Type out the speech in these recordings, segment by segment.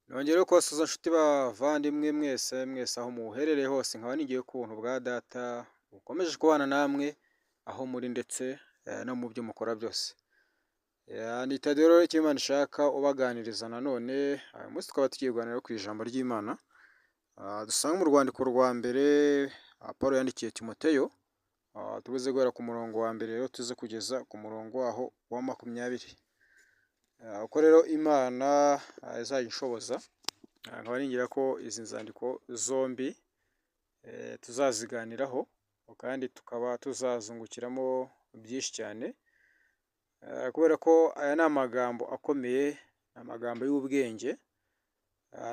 Nongeye kubasuhuza nshuti bavandimwe mwese mwese aho muherereye hose, nkaba nigiye ku buntu bwa data bukomeje kubana namwe aho muri ndetse no mu byo mukora byose. Ni Tadeyo rero icyo Imana ishaka ubaganiriza nanone, uyu munsi tukaba tugiye kuganira ku ijambo ry'Imana, dusanga mu rwandiko rwa mbere Paul yandikiye Timoteyo, tubuze guhera ku murongo wa mbere rero tuze kugeza ku murongo waho wa 20. Uko rero Imana izajya inshoboza, nkaba ningira ko izi nzandiko zombi tuzaziganiraho kandi tukaba tuzazungukiramo byinshi cyane, kubera ko aya ni amagambo akomeye, ni amagambo y'ubwenge,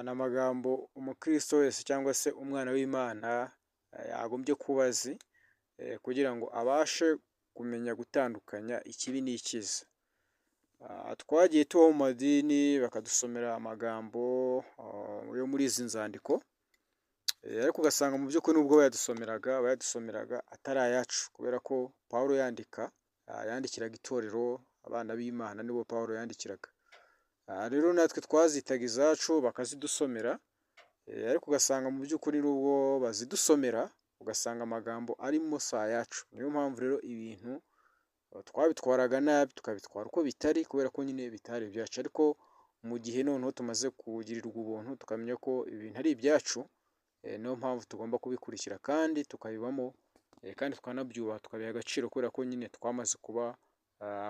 ni amagambo umukristo wese cyangwa se umwana w'Imana yagombye kuba azi, kugira ngo abashe kumenya gutandukanya ikibi n'icyiza. Twagiye tuba mu madini bakadusomera amagambo yo muri izi nzandiko, ariko ugasanga mu by'ukuri nubwo bayadusomeraga atari ayacu, kubera ko Pawulo yandika yandikiraga itorero, abana b'Imana nibo Pawulo yandikiraga. Rero natwe twazitaga izacu bakazidusomera, ariko ugasanga mu by'ukuri nubwo bazidusomera, ugasanga amagambo arimo si ayacu. Niyo mpamvu rero ibintu twabitwaraga nabi, tukabitwara uko bitari, kubera ko nyine bitari ibyacu. Ariko mu gihe noneho tumaze kugirirwa ubuntu tukamenya ko ibintu ari ibyacu, niyo mpamvu tugomba kubikurikira kandi tukabibamo, kandi tukanabyubaha, tukabiha agaciro, kubera ko nyine twamaze kuba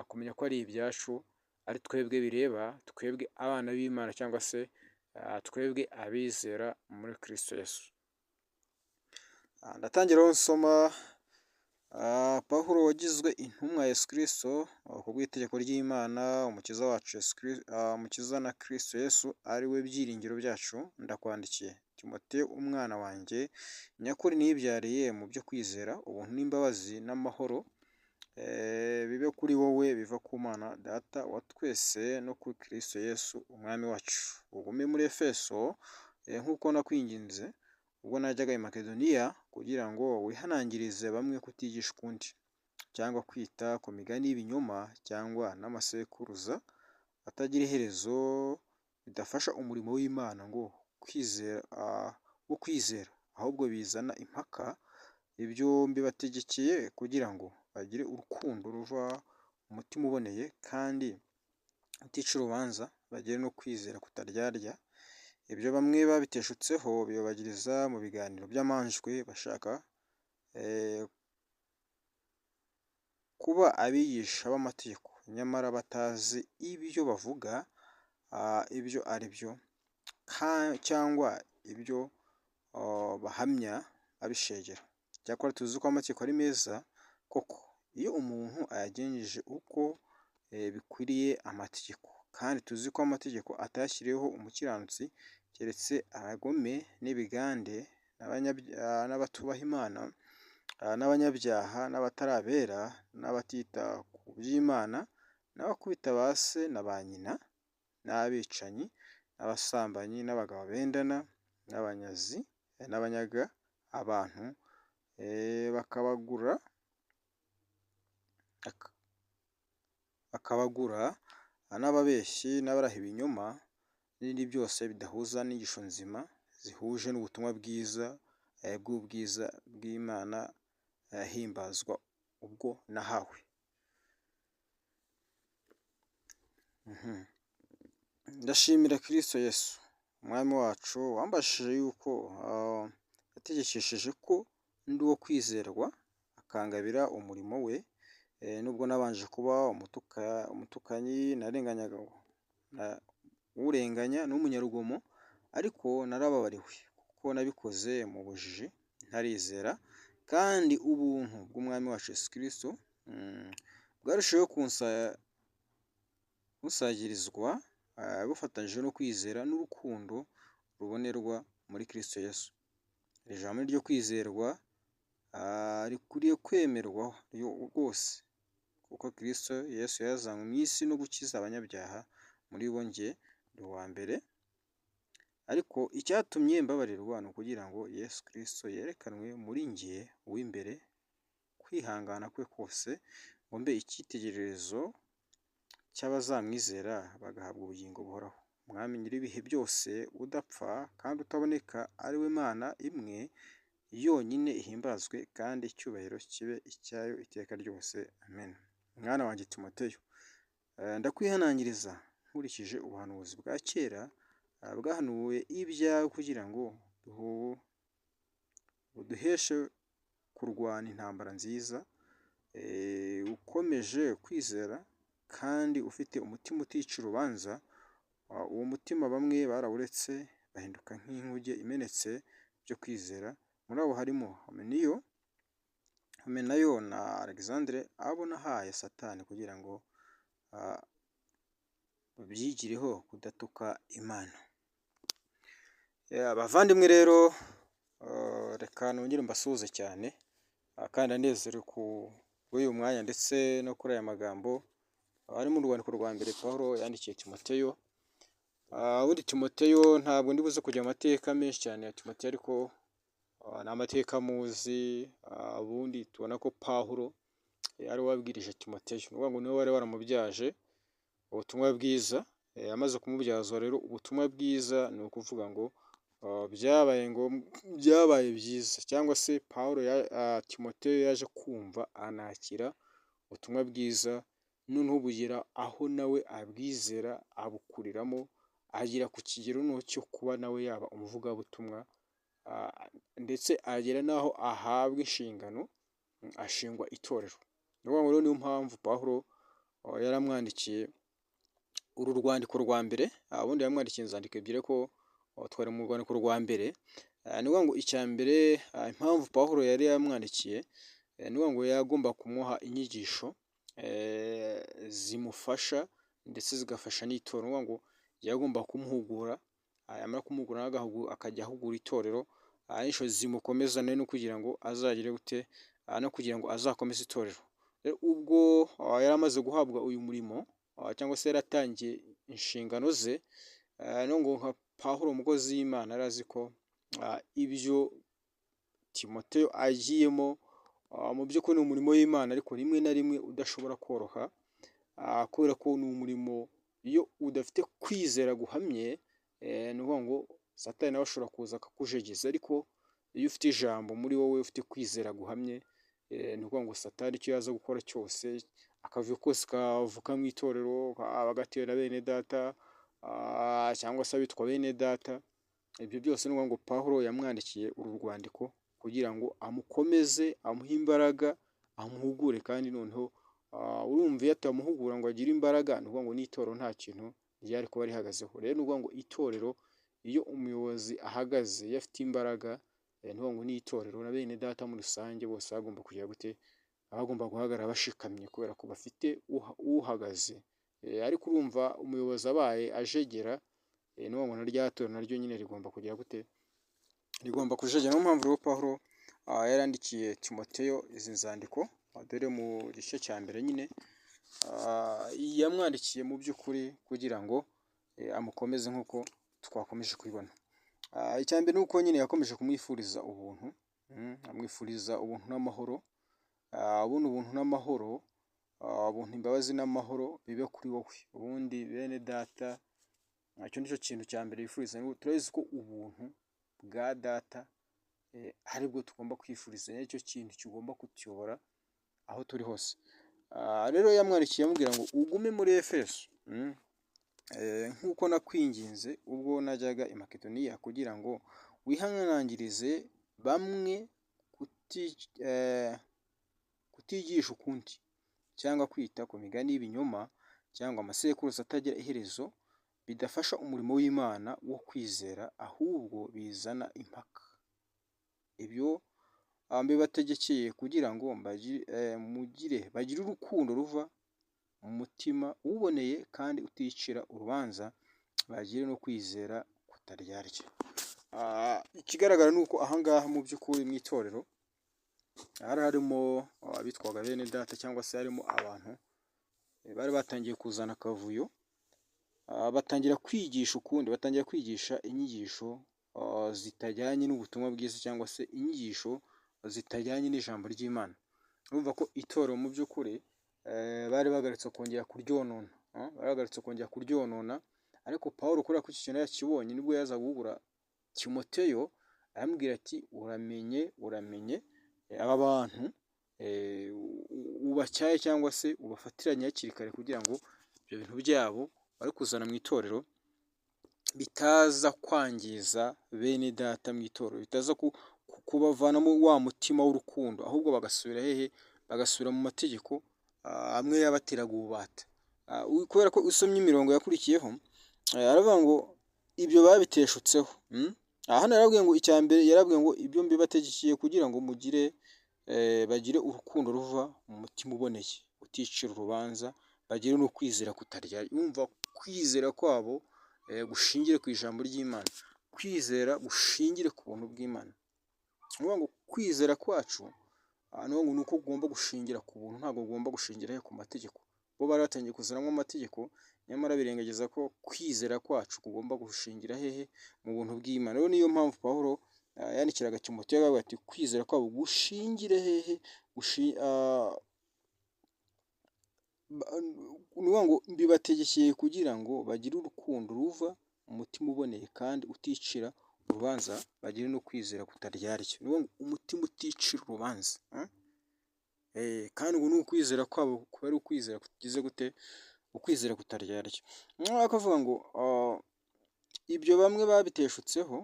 kumenya ko ari ibyacu, ari twebwe bireba, twebwe abana b'Imana cyangwa se twebwe abizera muri Kristo Yesu. Ndatangira aho nsoma: Pawulo wagizwe intumwa ya Yesu Kristo ku bw'itegeko ry'Imana Umukiza wacu, Umukiza na Kristo Yesu ari we byiringiro byacu, ndakwandikiye Timoteyo umwana wanjye nyakuri nibyariye mu byo kwizera. Ubuntu n'imbabazi n'amahoro bibe kuri wowe biva ku Mana Data wa twese no kuri Kristo Yesu Umwami wacu. Ugume muri Efeso nk'uko nakwinginze ubwo najyaga i Makedoniya, kugira ngo wihanangirize bamwe kutigisha ukundi, cyangwa kwita ku migani y'ibinyoma cyangwa n'amasekuruza atagira iherezo, bidafasha umurimo w'Imana ngo kwizera wo kwizera, ahubwo bizana impaka. Ibyo mbibategekeye kugira ngo bagire urukundo ruva umutima uboneye kandi utica urubanza, bagire no kwizera kutaryarya. Ibyo bamwe babiteshutseho biyobagiriza mu biganiro by'amanjwe, bashaka kuba abigisha b'amategeko, nyamara batazi ibyo bavuga ibyo ari byo, cyangwa ibyo bahamya babishegera. Icyakora tuzi ko amategeko ari meza koko, iyo umuntu ayagenjeje uko bikwiriye amategeko, kandi tuzi ko amategeko atayashyiriweho umukiranutsi, keretse abagome n'ibigande n'abatubaha Imana n'abanyabyaha n'abatari abera n'abatita ku by'Imana n'abakubita ba se na ba nyina n'abicanyi n'abasambanyi n'abagabo bendana n'abanyazi n'abanyaga abantu bakabagura n'ababeshyi n'abaraha ibinyoma n'ibindi byose bidahuza n'inyigisho nzima zihuje n'ubutumwa bwiza bw'ubwiza bw'Imana himbazwa ubwo nahawe. Ndashimira Kristo Yesu Umwami wacu wambashije yuko yategekesheje ko ndi uwo kwizerwa, akangabira umurimo we, nubwo nabanje kuba umutukanyi, narenganyaga, urenganya n'umunyarugomo, ariko narababariwe kuko nabikoze mu bujiji ntarizera, kandi ubuntu bw'Umwami wacu Yesu Kristo bwarushijeho kunsagirizwa bufatanyije no kwizera n'urukundo rubonerwa muri Kristo Yesu. Iri jambo ryo kwizerwa rikwiriye kwemerwa rwose, kuko Kristo Yesu yazanywe mu isi no gukiza abanyabyaha, muri bo njye ndi uwa mbere. Ariko icyatumye mbabarirwa ni ukugira ngo Yesu Kristo yerekanwe muri njye uw'imbere kwihangana kwe kose, ngo mbe icyitegererezo cy'abazamwizera bagahabwa ubugingo buhoraho. Umwami nyir'ibihe byose, udapfa kandi utaboneka, ari we Mana imwe yonyine, ihimbazwe kandi icyubahiro kibe icyayo iteka ryose. Amen. Mwana wanjye Timoteyo, ndakwihanangiriza nkurikije ubuhanuzi bwa kera bwahanuwe ibyawe, kugira ngo buduheshe kurwana intambara nziza, ukomeje kwizera kandi ufite umutima utica urubanza. Uwo mutima bamwe barawuretse bahinduka nk'inkuge imenetse byo kwizera. Muri abo harimo Humenayo na Alexandre, abo nahaye Satani kugira ngo babyigireho kudatuka Imana. Abavandimwe rero, reka nongere mbasuhuze cyane, kandi ndanezerewe kuri uyu mwanya ndetse no kuri aya magambo ari mu rwandiko rwa mbere Pawulo yandikiye Timoteyo. Ubundi Timoteyo, ntabwo ndi buze kujya mu mateka menshi cyane ya Timoteyo, ariko ni amateka muzi. Ubundi tubona ko Pawulo ari we wabwirije Timoteyo, ni ukuvuga ngo niwe wari waramubyaje ubutumwa bwiza. Amaze kumubyaza rero ubutumwa bwiza, ni ukuvuga ngo byabaye ngombwa, byabaye byiza, cyangwa se Pawulo, Timoteyo yaje kumva anakira ubutumwa bwiza, noneho bugera aho nawe abwizera, abukuriramo, agera ku kigero noneho cyo kuba nawe yaba umuvugabutumwa, ndetse agera n'aho ahabwa inshingano, ashingwa itorero. Ni ukuvuga ngo rero niyo mpamvu Pawulo yaramwandikiye uru rwandiko rwa mbere. Ubundi yamwandikiye inzandiko ebyiri, ariko twari mu rwandiko rwa mbere. Ni ukuvuga ngo icya mbere, impamvu Pawulo yari yamwandikiye, ni ukuvuga ngo yagomba kumuha inyigisho zimufasha ndetse zigafasha n'itorero. Ni ukuvuga ngo yagomba kumuhugura, yamara kumuhugura akajya ahugura itorero, inyigisho zimukomeza no kugira ngo azagire gute, no kugira ngo azakomeze itorero. Ubwo yari amaze guhabwa uyu murimo, cyangwa se yaratangiye inshingano ze, no ngo nka Pawulo umukozi w'Imana yari azi ko ibyo Timoteyo agiyemo mu by'ukuri ni umurimo w'Imana, ariko rimwe na rimwe udashobora koroha, kubera ko ni umurimo iyo udafite kwizera guhamye, ni ukuvuga ngo Satani nawe ashobora kuza akakujegeza. Ariko iyo ufite ijambo muri wowe, ufite kwizera guhamye, ni ukuvuga ngo Satani icyo yaza gukora cyose, akavuyo kose kavuka mu itorero, bagatera bene data cyangwa se abitwa bene data, ibyo byose, ni ukuvuga ngo Pawulo yamwandikiye uru rwandiko kugira ngo amukomeze, amuhe imbaraga, amuhugure. Kandi noneho urumva iyo atamuhugura ngo agire imbaraga, ni ukuvuga ngo n'itorero nta kintu ryari kuba rihagazeho. Rero ni ukuvuga ngo itorero, iyo umuyobozi ahagaze, iyo afite imbaraga, ni ukuvuga ngo n'itorero na bene data muri rusange bose bagomba kugira gute? Bagomba guhagarara bashikamye, kubera ko bafite uhagaze. Ariko urumva umuyobozi abaye ajegera, ni ukuvuga ngo na rya torero naryo nyine rigomba kugira gute? Rigomba kujegera. Niyo mpamvu rero Pawulo yarandikiye Timoteyo izi nzandiko. Dore mu gice cya mbere nyine yamwandikiye mu by'ukuri kugira ngo amukomeze, nk'uko twakomeje kubibona. Icya mbere ni uko nyine yakomeje kumwifuriza ubuntu, amwifuriza ubuntu n'amahoro. Ubundi ubuntu n'amahoro, ubuntu, imbabazi n'amahoro bibe kuri wowe. Ubundi bene data, icyo nicyo kintu cya mbere yifuriza. Turabizi ko ubuntu bwa data aribwo tugomba kwifuriza, nicyo kintu kigomba kutuyobora aho turi hose. Rero yamwandikiye amubwira ngo ugume muri Efeso nk'uko nakwinginze ubwo najyaga i Makedoniya, kugira ngo wihanangirize bamwe kutigisha ukundi, cyangwa kwita ku migani y'ibinyoma, cyangwa amasekuruza atagira iherezo, bidafasha umurimo w'Imana wo kwizera, ahubwo bizana impaka. Ibyo mbibategekeye kugira ngo mugire bagire urukundo ruva mu mutima uboneye kandi uticira urubanza, bagire no kwizera kutaryarya. Ikigaragara ni uko ahangaha mu by'ukuri mu itorero hari harimo abitwaga bene data, cyangwa se harimo abantu bari batangiye kuzana akavuyo, batangira kwigisha ukundi, batangira kwigisha inyigisho zitajyanye n'ubutumwa bwiza, cyangwa se inyigisho zitajyanye n'ijambo ry'Imana. Urumva ko itorero mu by'ukuri bari bagarutse kongera kuryonona, bari bagarutse kongera kuryonona. Ariko Pawulo kubera ko iki kintu yakibonye, nibwo yaza guhugura Timoteyo, aramubwira ati uramenye, uramenye aba bantu ubacyahe cyangwa se ubafatiranye hakiri kare, kugira ngo ibyo bintu byabo bari kuzana mu itorero bitaza kwangiza bene data mu itorero, bitaza kubavanamo wa mutima w'urukundo, ahubwo bagasubira hehe? Bagasubira mu mategeko amwe yabateraga ububata. Kubera ko usomye imirongo yakurikiyeho, aravuga ngo ibyo babiteshutseho. Hano yarababwiye ngo icya mbere, yarababwiye ngo ibyo mbibategekeye kugira ngo mugire bagire urukundo ruva mu mutima uboneye uticira urubanza, bagire no kwizera kutaryarya. Urumva kwizera kwabo gushingire ku ijambo ry'Imana, kwizera gushingire ku buntu bw'Imana. Ni ukuvuga ngo kwizera kwacu ni uko kugomba gushingira ku buntu, ntabwo kugomba gushingira ku mategeko. Bo bari batangiye kuzanamo amategeko, nyamara birengagiza ko kwizera kwacu kugomba gushingira hehe? Mu buntu bw'Imana. Rero niyo mpamvu Pawulo yandikiraga Timoteyo akavuga ati kwizera kwabo gushingire hehe? Ni ukuvuga ngo mbibategekeye kugira ngo bagire urukundo ruva mu mutima uboneye kandi uticira urubanza, bagire no kwizera kutaryarya. Ni ukuvuga ngo umutima uticira urubanza, kandi ngo ni ukwizera kwabo kuba ari ukwizera kugize gute? Ukwizera kutaryarya. Noneho akavuga ngo ibyo bamwe babiteshutseho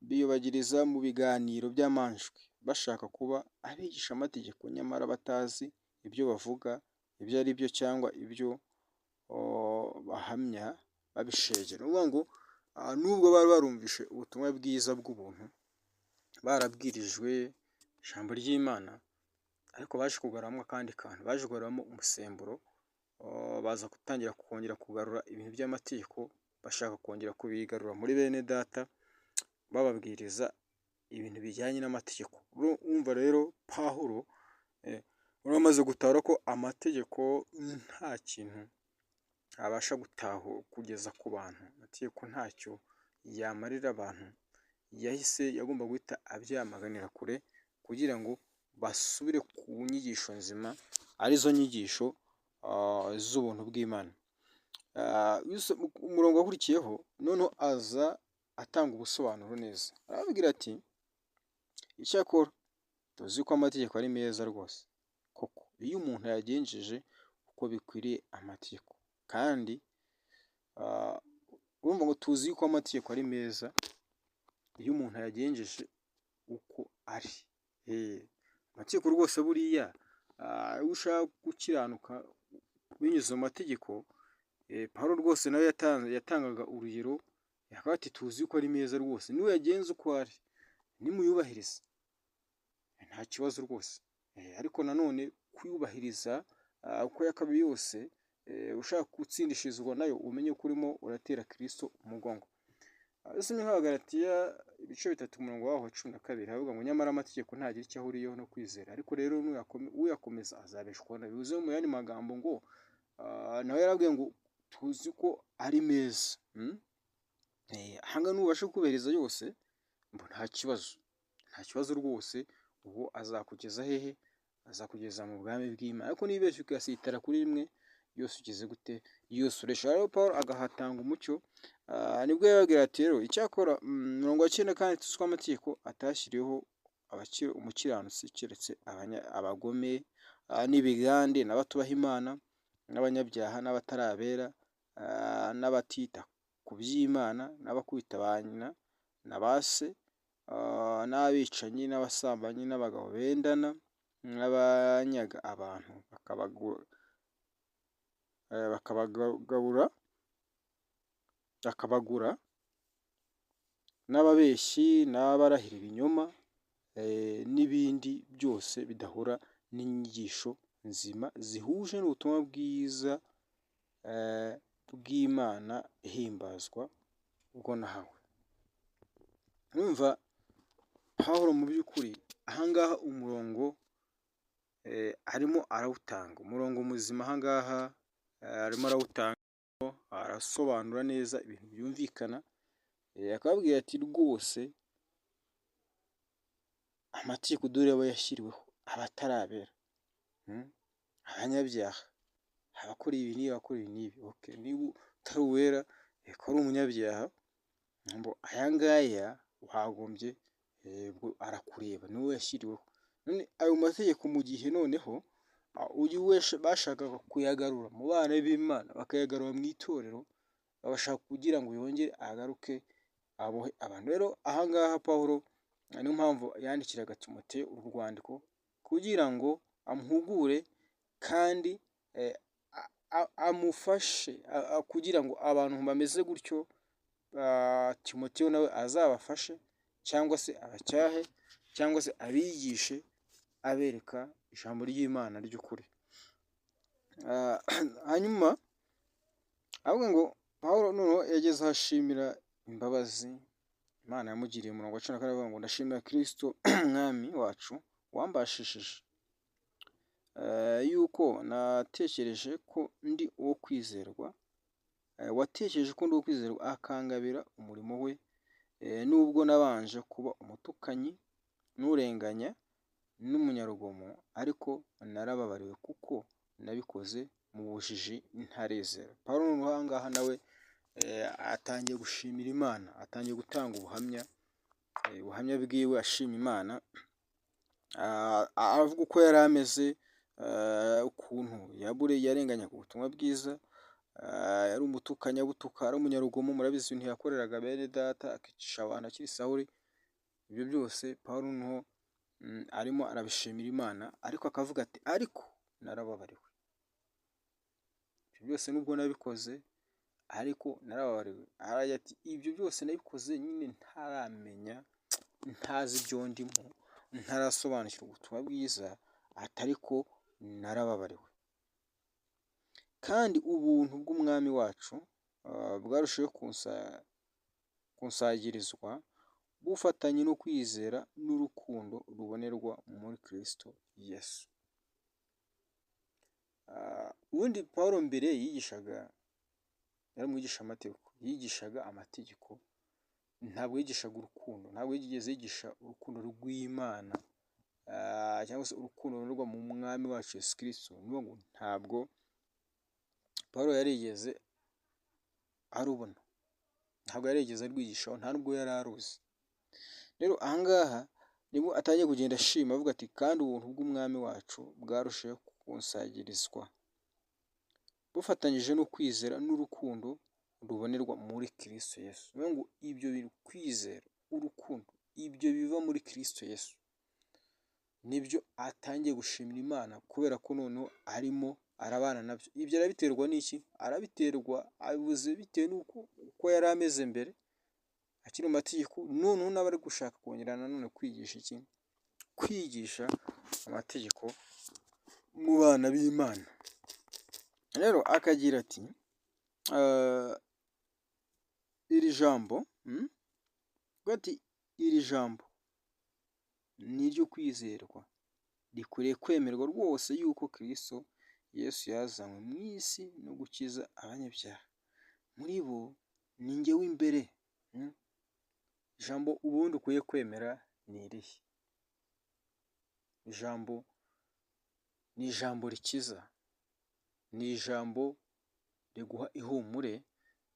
biyobagiriza mu biganiro by'amanjwe, bashaka kuba abigishamategeko nyamara batazi ibyo bavuga ibyo ari byo cyangwa ibyo bahamya babishegera. Ni ukuvuga ngo nubwo bari barumvishe ubutumwa bwiza bw'ubuntu, barabwirijwe ijambo ry'Imana, ariko baje kugaruramo akandi kantu, baje kugaruramo umusemburo, baza gutangira kongera kugarura ibintu by'amategeko, bashaka kongera kubigarura muri bene data, bababwiriza ibintu bijyanye n'amategeko. Urumva rero Pawulo wari wamaze gutahura ko amategeko nta kintu abasha kugeza ku bantu, amategeko ntacyo yamarira abantu, yahise yagomba guhita abyamaganira kure kugira ngo basubire ku nyigisho nzima, arizo nyigisho z'ubuntu bw'Imana. Umurongo wakurikiyeho noneho aza atanga ubusobanuro neza, arababwira ati icyakora tuzi ko amategeko ari meza rwose koko iyo umuntu yagenjeje uko bikwiriye amategeko, kandi urumva ngo tuzi yuko amategeko ari meza iyo umuntu yagenjeje uko ari. Amategeko rwose buriya iyo ushaka gukiranuka binyuze mu mategeko, Pawulo rwose nawe yatangaga urugero, akavuga ati tuzi yuko ari meza rwose, nuyagenza uko ari, nimuyubahiriza nta kibazo rwose. Ariko nanone kuyubahiriza uko yakabaye yose, ushaka gutsindishirizwa nayo, umenye ko urimo uratera Kristo umugongo. Usomye nk'Abagalatiya ibice 3 umurongo waho wa 12, haravuga ngo nyamara amategeko ntagira icyo ahuriyeho no kwizera, ariko rero uyakomeza azabeshwaho nayo. Bivuze mu yandi magambo ngo nawe yarabwiye ngo tuzi ko ari meza, aha ngaha nubasha kubahiriza yose nta kibazo, nta kibazo rwose, ubu azakugeza hehe? Azakugeza mu bwami bw'Imana. Ariko nibeshya ugasitara kuri rimwe, yose ugeze gute? Yose uresha. Rero Pawulo agahatanga umucyo, nibwo yababwira ati rero icyakora umurongo wa 9, kandi tuzi ko amategeko atashyiriweho umukiranutsi keretse abagome n'ibigande n'abatubaha Imana n'abanyabyaha n'abatarabera n'abatita ku by'Imana n'abakubita ba nyina na ba se n'abicanyi n'abasambanyi n'abagabo bendana n'abanyaga abantu bakabagura n'ababeshyi n'abarahira ibinyoma n'ibindi byose bidahura n'inyigisho nzima zihuje n'ubutumwa bwiza bw'Imana ihimbazwa ubwo nahawe. Urumva Pawulo mu by'ukuri aha ngaha umurongo arimo arawutanga, umurongo muzima aha ngaha arimo arawutanga, arasobanura neza ibintu byumvikana, akababwira ati rwose amategeko dore abo yashyiriweho, abatarabera, abanyabyaha, abakora ibi n'ibi, abakora ibi n'ibi. Niba utari uwera Ko ari umunyabyaha, ngo aya ngaya wagombye arakureba, niwe yashyiriweho. None ayo mategeko mu gihe noneho uyu bashakaga kuyagarura mu bana b'Imana, bakayagarura mu itorero, babashaka kugira ngo yongere agaruke abohe abantu. Rero aha ngaha Pawulo niyo mpamvu yandikiraga Timoteyo uru rwandiko, kugira ngo amuhugure kandi amufashe kugira ngo abantu bameze gutyo Timoteyo nawe azabafashe, cyangwa se abacyahe, cyangwa se abigishe, abereka ijambo ry'Imana ry'ukuri. Hanyuma avuga ngo Pawulo noneho yageze aho ashimira imbabazi Imana yamugiriye. Umurongo wa 14 avuga ngo: "Ndashimira Kristo Umwami wacu wambashishije yuko natekereje ko ndi uwo kwizerwa, watekereje ko ndi uwo kwizerwa akangabira umurimo we, nubwo nabanje kuba umutukanyi n'urenganya n'umunyarugomo, ariko narababariwe kuko nabikoze mu bujiji ntarizera." Pawulo noneho aha ngaha nawe atangiye gushimira Imana, atangiye gutanga ubuhamya, ubuhamya bwiwe ashima Imana, avuga uko yari ameze, ukuntu yarenganyaga ubutumwa bwiza, yari umutukanyi abutuka, ari umunyarugomo. Murabizi ibintu yakoreraga bene data, akicisha abantu akiri Sawuli. Ibyo byose Pawulo noneho arimo arabishimira Imana, ariko akavuga ati: "Ariko narababariwe. Ibyo byose nubwo nabikoze, ariko narababariwe." Aragira ati: "Ibyo byose nabikoze nyine ntaramenya, ntazi ibyo ndimo, ntarasobanukirwa ubutumwa bwiza," ati: "ariko narababariwe. Kandi ubuntu bw'Umwami wacu bwarushijeho kunsagirizwa, bufatanye no kwizera n'urukundo rubonerwa muri Kristo Yesu." Ubundi Pawulo mbere yigishaga, yari umwigishamategeko, yigishaga amategeko, ntabwo yigishaga urukundo, ntabwo yigeze yigisha urukundo rw'Imana cyangwa se urukundo rubonerwa mu Mwami wacu Yesu Kristo. Ni ukuvuga ngo ntabwo Pawulo yarigeze arubona, ntabwo yarigeze arwigishaho, nta nubwo yari aruzi. Rero aha ngaha nibwo atangiye kugenda ashima, avuga ati: "Kandi ubuntu bw'Umwami wacu bwarushijeho kunsagirizwa, bufatanyije no kwizera n'urukundo rubonerwa muri Kristo Yesu." Ni ukuvuga ngo ibyo bintu, kwizera, urukundo, ibyo biva muri Kristo Yesu, nibyo atangiye gushimira Imana, kubera ko noneho arimo arabana nabyo. Ibyo arabiterwa n'iki? Arabiterwa, abivuze bitewe n'uko uko yari ameze mbere akiri mu mategeko, noneho nawe ari gushaka kongera nanone kwigisha iki? Kwigisha amategeko mu bana b'Imana. Rero akagira ati iri jambo, ati: "Iri jambo ni iryo kwizerwa, rikwiriye kwemerwa rwose, yuko Kristo Yesu yazanywe mu isi no gukiza abanyabyaha, muri bo ni njye w'imbere." Ijambo ubundi ukwiye kwemera ni irihe? Ijambo ni ijambo rikiza, ni ijambo riguha ihumure,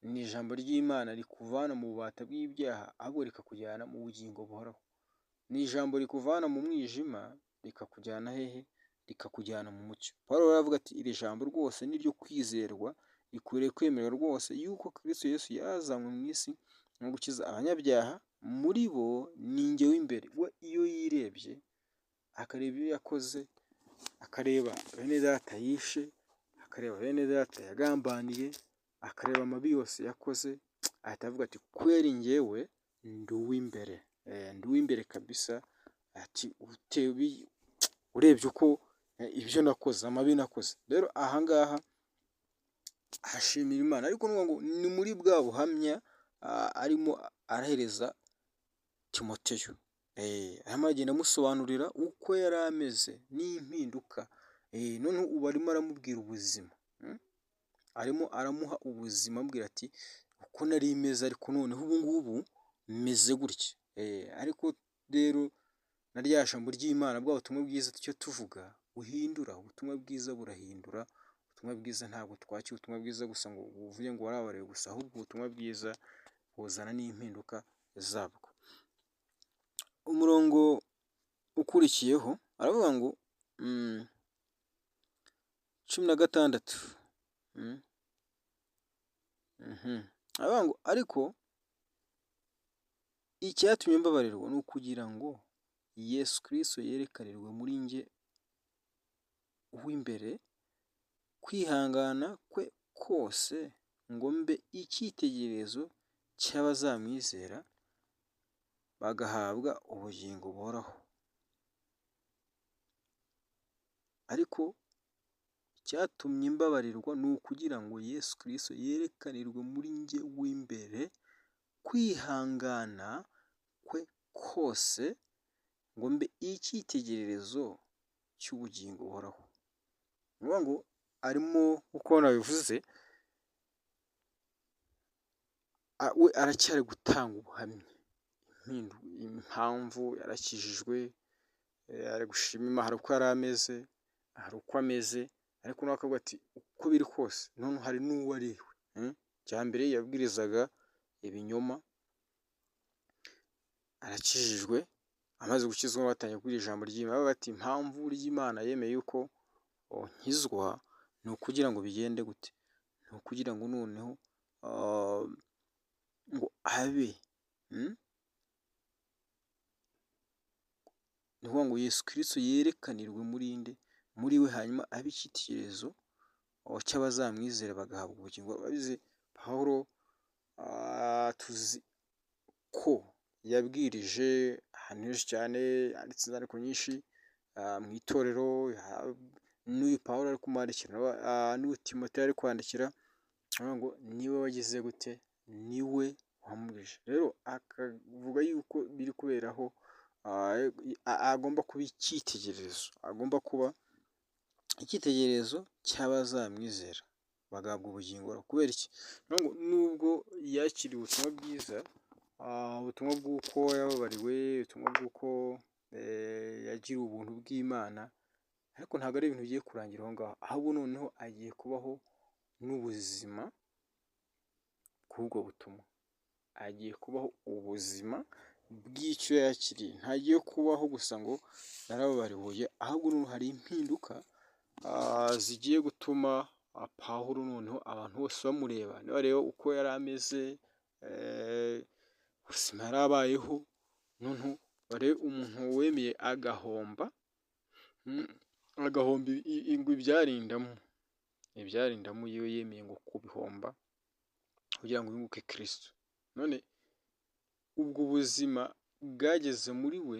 ni ijambo ry'Imana rikuvana mu bubata bw'ibyaha, ahubwo rikakujyana mu bugingo buhoraho. Ni ijambo rikuvana mu mwijima rikakujyana hehe? Rikakujyana mu mucyo. Pawulo aravuga ati: "Iri jambo rwose ni iryo kwizerwa, rikwiriye kwemerwa rwose, yuko Kristo Yesu yazanywe mu isi no gukiza abanyabyaha, muri bo ni njye w'imbere." We iyo yirebye, akareba ibyo yakoze, akareba bene data yishe, akareba bene data yagambaniye, akareba amabi yose yakoze, ahita avuga ati: "Kweri njyewe ndi uw'imbere, ndi uw'imbere kabisa." Ati: "Urebye uko ibyo nakoze, amabi nakoze." Rero aha ngaha ashimira Imana, ariko ngo ni muri bwa buhamya arimo arahereza Timoteyo, arimo aragenda amusobanurira uko yari ameze n'impinduka. Noneho ubu arimo aramubwira ubuzima, arimo aramuha ubuzima, amubwira ati: "Uko nari meze, ariko noneho ubu ngubu meze gutya." Ariko rero na rya jambo ry'Imana, bwa butumwa bwiza tujya tuvuga buhindura, ubutumwa bwiza burahindura, ubutumwa Ubutumwa bwiza ntabwo twakira ubutumwa bwiza gusa ngo uvuge ngo warababariwe gusa, ahubwo ubutumwa bwiza buzana n'impinduka zabwo. Umurongo ukurikiyeho aravuga ngo 16, aravuga ngo ariko icyatumye mbabarirwa ni ukugira ngo Yesu Kristo yerekanirwe muri njye w'imbere, kwihangana kwe kose, ngo mbe icyitegererezo cy'abazamwizera bagahabwa ubugingo buhoraho. Ariko icyatumye mbabarirwa ni ukugira ngo Yesu Kristo yerekanirwe muri njye w'imbere, kwihangana kwe kose, ngo mbe icyitegererezo cy'ubugingo buhoraho. Ni ukuvuga ngo arimo, uko nabivuze, we aracyari gutanga ubuhamya, impamvu yarakijijwe, ari gushima Imana, hari uko yari ameze, hari uko ameze, ariko nawe akavuga ati uko biri kose noneho hari n'uwo ari we. Icya mbere yabwirizaga ibinyoma, arakijijwe, amaze gukizwa batangiye kubwira ijambo ry'Imana, baravuga ati impamvu ry'Imana yemeye yuko nkizwa ni ukugira ngo bigende gute? Ni ukugira ngo noneho ngo abe, ni ukuvuga ngo Yesu Kristo yerekanirwe muri nde? Muri we, hanyuma abe icyitegererezo cy'abazamwizera bagahabwa ubugingo. Urabizi Pawulo tuzi ko yabwirije ahantu henshi cyane, yanditse inzandiko nyinshi mu itorero, n'uyu Pawulo ari kumwandikira, n'uyu Timoteyo ari kwandikira, aravuga ngo niwe wagize gute? Niwe wamubwirije. Rero akavuga yuko biri kuberaho agomba kuba icyitegererezo, agomba kuba icyitegererezo cy'abazamwizera bagahabwa ubugingo. Kubera iki? Nubwo yakiriye ubutumwa bwiza, ubutumwa bw'uko yababariwe, ubutumwa bw'uko yagiriwe ubuntu bw'Imana, ariko ntabwo ari ibintu bigiye kurangira aho ngaho, ahubwo noneho agiye kubaho n'ubuzima bw'ubwo butumwa, agiye kubaho ubuzima bw'icyo yakiriye, ntagiye kubaho gusa ngo narababariwe, ahubwo noneho hari impinduka zigiye gutuma Pawulo noneho abantu bose bamureba, nibareba uko yari ameze, ubuzima yari abayeho, noneho barebe umuntu wemeye agahomba, agahomba ngo ibyarindamu, ibyarindamu yiwe yemeye ngo kubihomba kugira ngo yunguke Kristo. None ubwo buzima bwageze muri we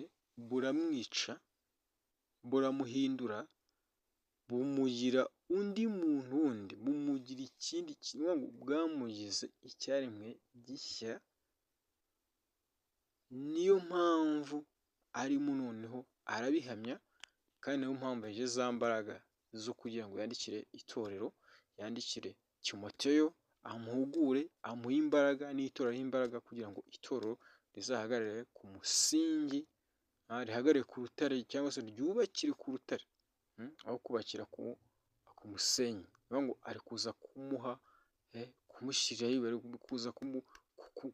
buramwica, buramuhindura, bumugira undi muntu wundi, bumugira ikindi kintu, bwamugize icyaremwe gishya, niyo mpamvu arimo noneho arabihamya, kandi niyo mpamvu yagize za mbaraga zo kugira ngo yandikire itorero, yandikire Timoteyo, amuhugure, amuhe imbaraga n'itorero ahe imbaraga kugira ngo itorero rizahagarare ku musingi, rihagarare ku rutare cyangwa se ryubakire ku rutare, aho kubakira ku musenyi. Ni ukuvuga ngo ari kuza kumuha, kumushyiriraho, ari kuza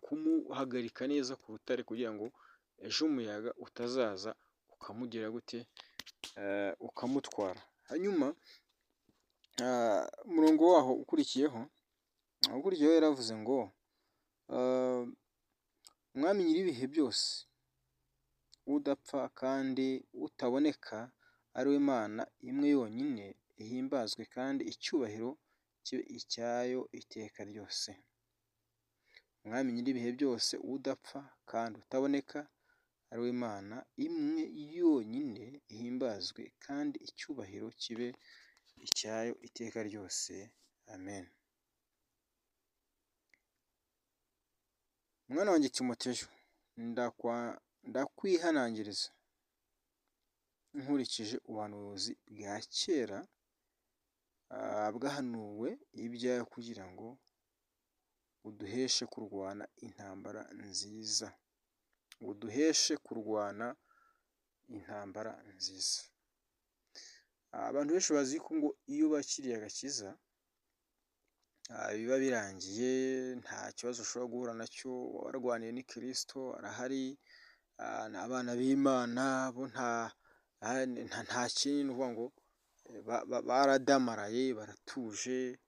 kumuhagarika neza ku rutare kugira ngo ejo umuyaga utazaza ukamugira gute? Ukamutwara. Hanyuma umurongo waho ukurikiyeho, yaravuze ngo Umwami nyir'ibihe byose, udapfa kandi utaboneka, ari we Mana imwe yonyine, ihimbazwe kandi icyubahiro kibe icyayo iteka ryose. Umwami nyir'ibihe byose, udapfa kandi utaboneka, ari we Mana imwe yonyine, ihimbazwe kandi icyubahiro kibe icyayo iteka ryose. Amen. Mwana wanjye Timoteyo, ndakwihanangiriza nkurikije ubuhanuzi bwa kera bwahanuwe ibyawe kugira ngo uduheshe kurwana intambara nziza, uduheshe kurwana intambara nziza. Abantu benshi bazi ko ngo iyo bakiriye agakiza biba birangiye, nta kibazo ushobora guhura nacyo, warwaniye ni Kristo arahari, ni abana b'Imana bo nta kindi, ni ukuvuga ngo baradamaraye, baratuje,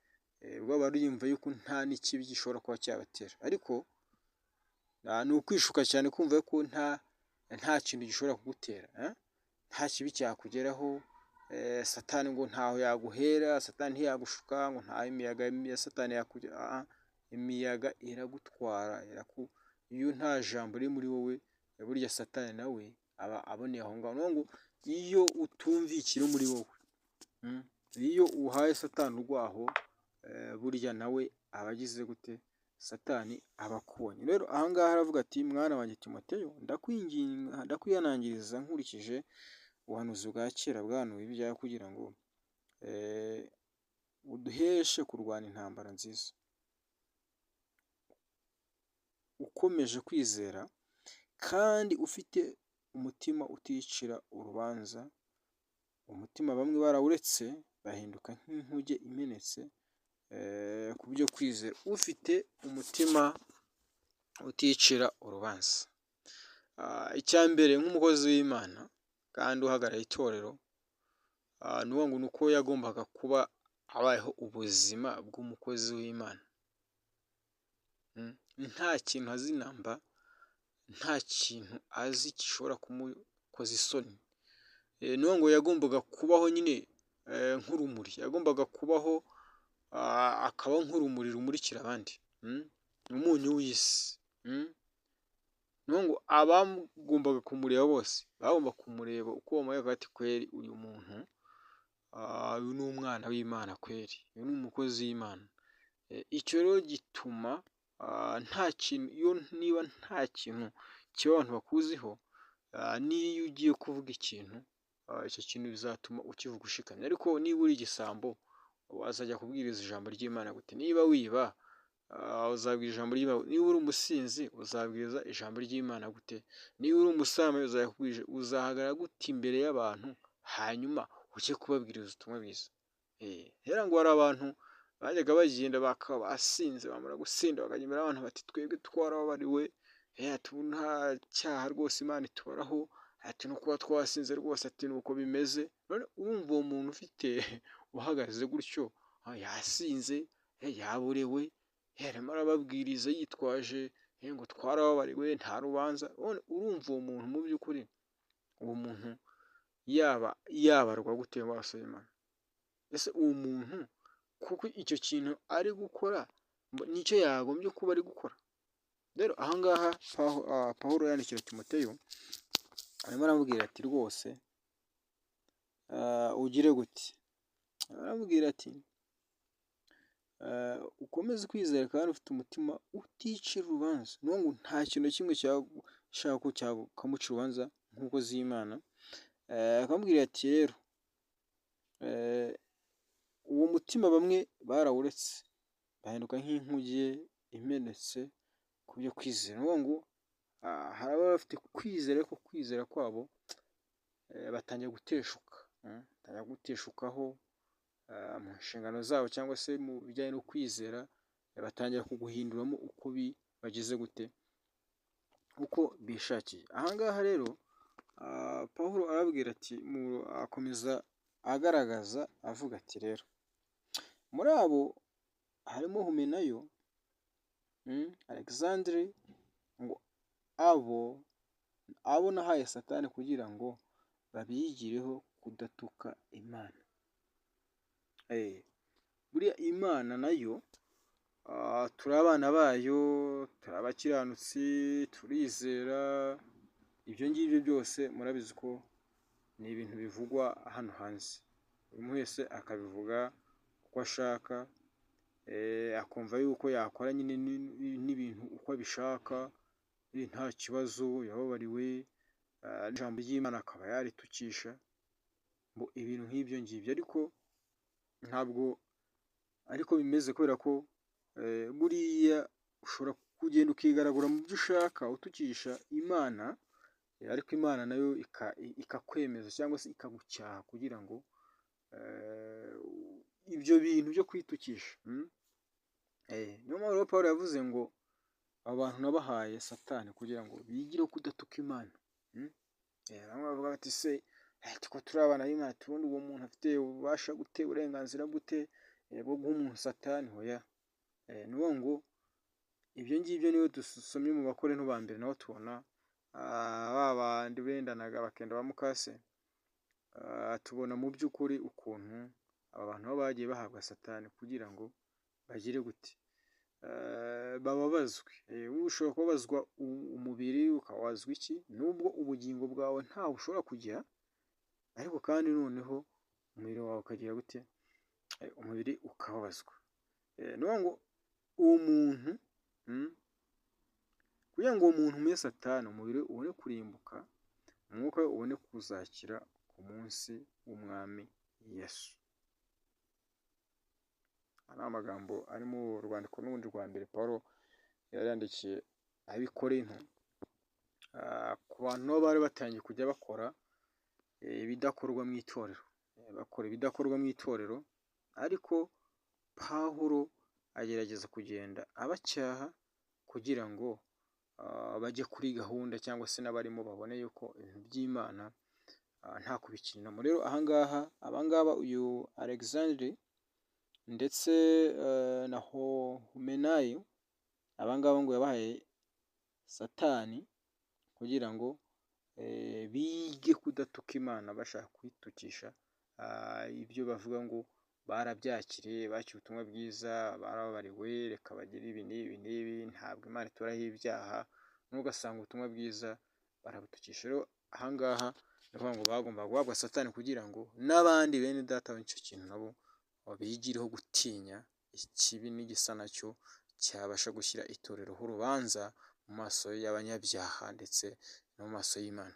bo bariyumva yuko nta n'ikibi gishobora kuba cyabatera, ariko ni ukwishuka cyane kumva ko nta kintu gishobora kugutera, nta kibi cyakugeraho, Satani ngo ntaho yaguhera, Satani ntiyagushuka, ngo nta imiyaga ya Satani yakugera, imiyaga iragutwara, iyo nta jambo riri muri wowe, burya Satani nawe aba aboneye aho ngaho. Ni ukuvuga ngo iyo utumviye ikiri muri wowe, iyo uhaye Satani urwaho, burya nawe aba agize gute? Satani aba akubonye. Rero aha ngaha aravuga ati: "Mwana wanjye Timoteyo, ndakwihanangiriza nkurikije ubuhanuzi bwa kera bwahanuwe ibyawe, kugira ngo uduheshe kurwana intambara nziza, ukomeje kwizera kandi ufite umutima uticira urubanza. Umutima bamwe barawuretse bahinduka nk'inkuge imenetse ku byo kwizera." Ufite umutima uticira urubanza. Icya mbere, nk'umukozi w'Imana kandi uhagarariye itorero, ni ukuvuga ngo ni uko yagombaga kuba abayeho ubuzima bw'umukozi w'Imana, nta kintu azi namba, nta kintu azi gishobora kumukoza isoni. Ni ukuvuga ngo yagombaga kubaho nyine nk'urumuri, yagombaga kubaho akabaho nk'urumuri rumurikira abandi, umunyu w'isi. Ni ukuvuga ngo abagombaga kumureba bose bagomba kumureba uko bamureba bakavuga bati: "Kweri uyu muntu, uyu ni umwana w'Imana kweri, uyu ni umukozi w'Imana." Icyo rero gituma nta kintu, iyo niba nta kintu kiba abantu bakuziho, n'iyo ugiye kuvuga ikintu, icyo kintu bizatuma ukivuga ushikamye. Ariko niba uri igisambo, wazajya kubwiriza ijambo ry'Imana gute? Niba wiba, uzabwira ijambo ry'Imana? Niba uri umusinzi, uzabwiriza ijambo ry'Imana gute? Niba uri umusambanyi, uzahagarara gute imbere y'abantu, hanyuma ujye kubabwiriza ubutumwa bwiza? Rero ngo hari abantu bajyaga bagenda bakaba basinze, bamara gusinda bakajya imbere y'abantu bati: "Twebwe twarababariwe, nta cyaha rwose Imana itubaraho," ati: "No kuba twasinze rwose," ati: "ni uko bimeze." Urumva uwo muntu ufite uhagaze gutyo, yasinze, yaborewe, arimo arababwiriza yitwaje ngo twarababariwe, nta rubanza. Urumva uwo muntu mu by'ukuri, uwo muntu yaba yabarwa gute mu maso y'Imana? Ese uwo muntu kuko icyo kintu ari gukora nicyo yagombye kuba ari gukora? Rero aha ngaha Pawulo yandikira Timoteyo, arimo aramubwira ati: "Rwose ugire gute?" Aramubwira ati: "Ukomeze kwizera kandi ufite umutima uticira urubanza." Ni ngo nta kintu na kimwe cyashaka ko cyakamuca urubanza nk'umukozi w'Imana. Akamubwira ati: "Rero uwo mutima bamwe barawuretse bahinduka nk'inkuge imenetse ku byo kwizera." Ni ngo hari ababa bafite kwizera, ariko kwizera kwabo batangira guteshuka, batangira guteshukaho mu nshingano zabo cyangwa se mu bijyanye no kwizera, batangira kuguhinduramo uko bagize gute, uko bishakiye. Aha ngaha rero Pawulo arababwira ati, akomeza agaragaza avuga ati: "Rero muri abo harimo Humenayo, Alexandre, ngo abo nahaye Satani kugira ngo babigireho kudatuka Imana." Buriya Imana nayo, turi abana bayo, turi abakiranutsi, turizera, ibyo ngibyo byose murabizi ko ni ibintu bivugwa hano hanze, buri muntu wese akabivuga uko ashaka, akumva yuko yakora nyine n'ibintu uko abishaka, nta kibazo, yababariwe, ijambo ry'Imana akaba yaritukisha, ngo ibintu nk'ibyo ngibyo. Ariko ntabwo ariko bimeze, kubera ko buriya ushobora kugenda ukigaragura mu byo ushaka utukisha Imana, ariko Imana nayo ikakwemeza cyangwa se ikagucyaha kugira ngo Ibyo bintu byo kwitukisha. Niyo mpamvu rero Pawulo yavuze ngo abantu nabahaye Satani kugira ngo bigire kudatuka Imana. Bamwe bavuga bati: "Se ko turi abana b'Imana, ubundi uwo muntu afite ububasha gute, uburenganzira gute bwo guha umuntu Satani?" Hoya, ni ukuvuga ngo ibyo ngibyo niyo dusomye mu Bakorinto ba mbere, naho tubona ba bandi bendanaga bakenda ba mukase, tubona mu by'ukuri ukuntu aba bantu nabo bagiye bahabwa Satani kugira ngo bagire gute? Bababazwe. Ushobora kubabazwa umubiri, ukababazwa iki, nubwo ubugingo bwawe ntaho bushobora kugera, ariko kandi noneho umubiri wawe ukagira gute? Umubiri ukababazwa. Ni ukuvuga ngo uwo muntu, kugira ngo uwo muntu umuhe Satani, umubiri ubone kurimbuka, umwuka we ubone kuzakira ku munsi w'Umwami Yesu. Aya ni amagambo ari mu rwandiko n'ubundi rwa mbere Pawulo yari yandikiye ab'i Korinto, ku bantu nabo bari batangiye kujya bakora ibidakorwa mu itorero, bakora ibidakorwa mu itorero, ariko Pawulo agerageza kugenda abacyaha kugira ngo bajye kuri gahunda, cyangwa se n'abarimo babone yuko ibintu by'Imana nta kubikiniramo. Rero ahangaha abangaba, uyu Alexandre ndetse na Humenayo, abangaba ngo yabahaye Satani kugira ngo bige kudatuka Imana, bashaka kwitukisha ibyo bavuga ngo barabyakiriye, bakiriye ubutumwa bwiza, barababariwe, reka bagire ibi n'ibi n'ibi, ntabwo Imana ituraho ibyaha, ugasanga ubutumwa bwiza barabutukisha. Rero ahangaha ni ukuvuga ngo bagombaga guhabwa Satani kugira ngo n'abandi bene data icyo kintu nabo bigireho gutinya ikibi n'igisa nacyo cyabasha gushyira itorero urubanza mu maso y'abanyabyaha ndetse no mu maso y'Imana.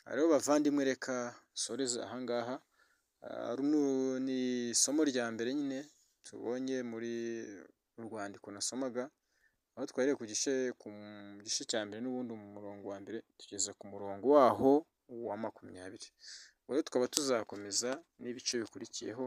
Rero bavandimwe, reka nsoreze ahangaha. Runo ni isomo rya mbere nyine tubonye muri urwandiko nasomaga, aho twahereye ku gice cya mbere n'ubundi mu murongo wa mbere tugeze ku murongo waho wa 20. Ubwo rero tukaba tuzakomeza n'ibice bikurikiyeho.